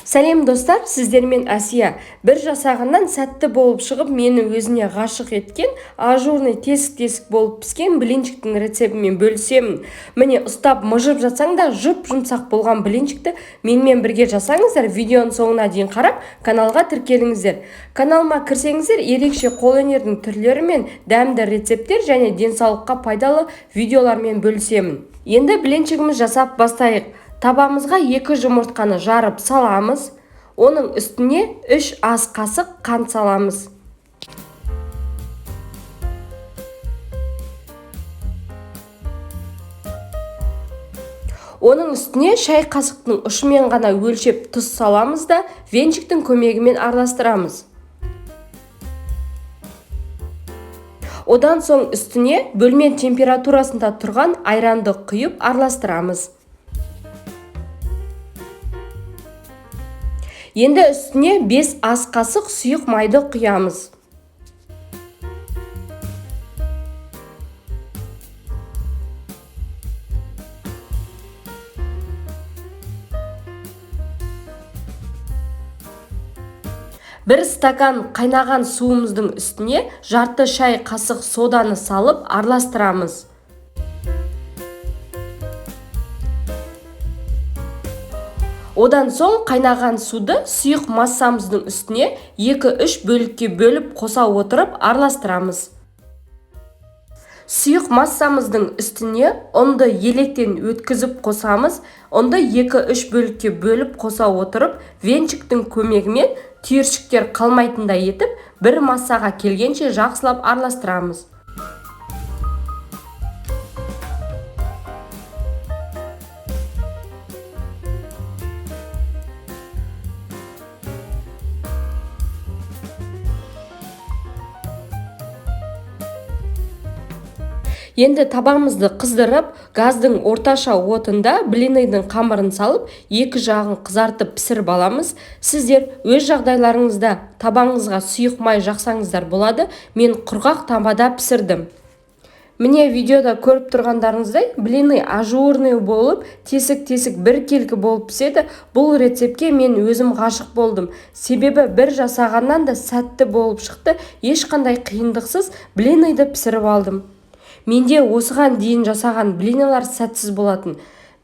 Сәлем достар, сіздермен Әсия. Бір жасағаннан сәтті болып шығып, мені өзіне ғашық еткен ажурный тесік-тесік болып піскен блинчиктің рецептімен бөлісемін. Міне, ұстап мыжып жатсаң да жұп-жұмсақ болған блинчикті менімен бірге жасаңыздар. Видеоның соңына дейін қарап, каналға тіркеліңіздер. Каналыма кірсеңіздер, ерекше қолөнердің түрлері мен дәмді рецепттер және денсаулыққа пайдалы видеолармен бөлісемін. Енді блинчигіміз жасап бастайық. Табамызға 2 жұмыртқаны жарып саламыз. Оның үстіне 3 ас қасық қант саламыз. Оның үстіне шай қасықтың ұшымен ғана өлшеп тұз саламыз да венчиктің көмегімен араластырамыз. Одан соң үстіне бөлме температурасында тұрған айранды құйып араластырамыз. Енді үстіне 5 ас қасық сұйық майды құямыз. Бір стакан қайнаған суымыздың үстіне жарты шай қасық соданы салып араластырамыз. Одан соң қайнаған суды сұйық массамыздың үстіне 2-3 бөлікке бөліп қоса отырып араластырамыз. Сұйық массамыздың үстіне ұнды електен өткізіп қосамыз. Ұнды 2-3 бөлікке бөліп қоса отырып, венчиктің көмегімен түйіршіктер қалмайтындай етіп, бір массаға келгенше жақсылап араластырамыз. Енді табамызды қыздырып, газдың орташа отында блинныйдың қамырын салып, екі жағын қызартып пісіріп аламыз. Сіздер өз жағдайларыңызда табаңызға сұйық май жақсаңыздар болады. Мен құрғақ табада пісірдім. Міне, видеода көріп тұрғандарыңыздай, блины ажурный болып, тесік-тесік біркелкі болып піседі. Бұл рецептке мен өзім ғашық болдым. Себебі бір жасағаннан да сәтті болып шықты. Ешқандай қиындықсыз блиныйды пісіріп алдым. Менде осыған дейін жасаған блинылар сәтсіз болатын.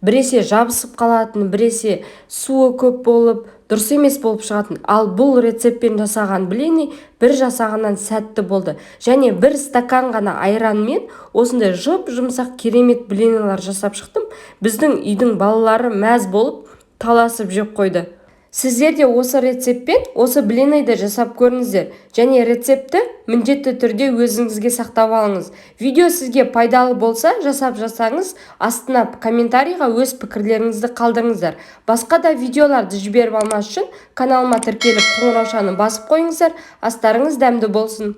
Біресе жабысып қалатын, біресе суы көп болып, дұрыс емес болып шығатын. Ал бұл рецептпен жасаған блины бір жасағаннан сәтті болды. Және бір стакан ғана айранмен осындай жұп-жұмсақ керемет блинылар жасап шықтым. Біздің үйдің балалары мәз болып, таласып жеп қойды. Сіздер де осы рецептпен осы блиныйды жасап көріңіздер. Және рецептті міндетті түрде өзіңізге сақтап алыңыз. Видео сізге пайдалы болса, жасап жасаңыз, астына комментарийға өз пікірлеріңізді қалдырыңыздар. Басқа да видеоларды жіберіп алмас үшін каналыма тіркеліп қоңыраушаны басып қойыңыздар. Астарыңыз дәмді болсын.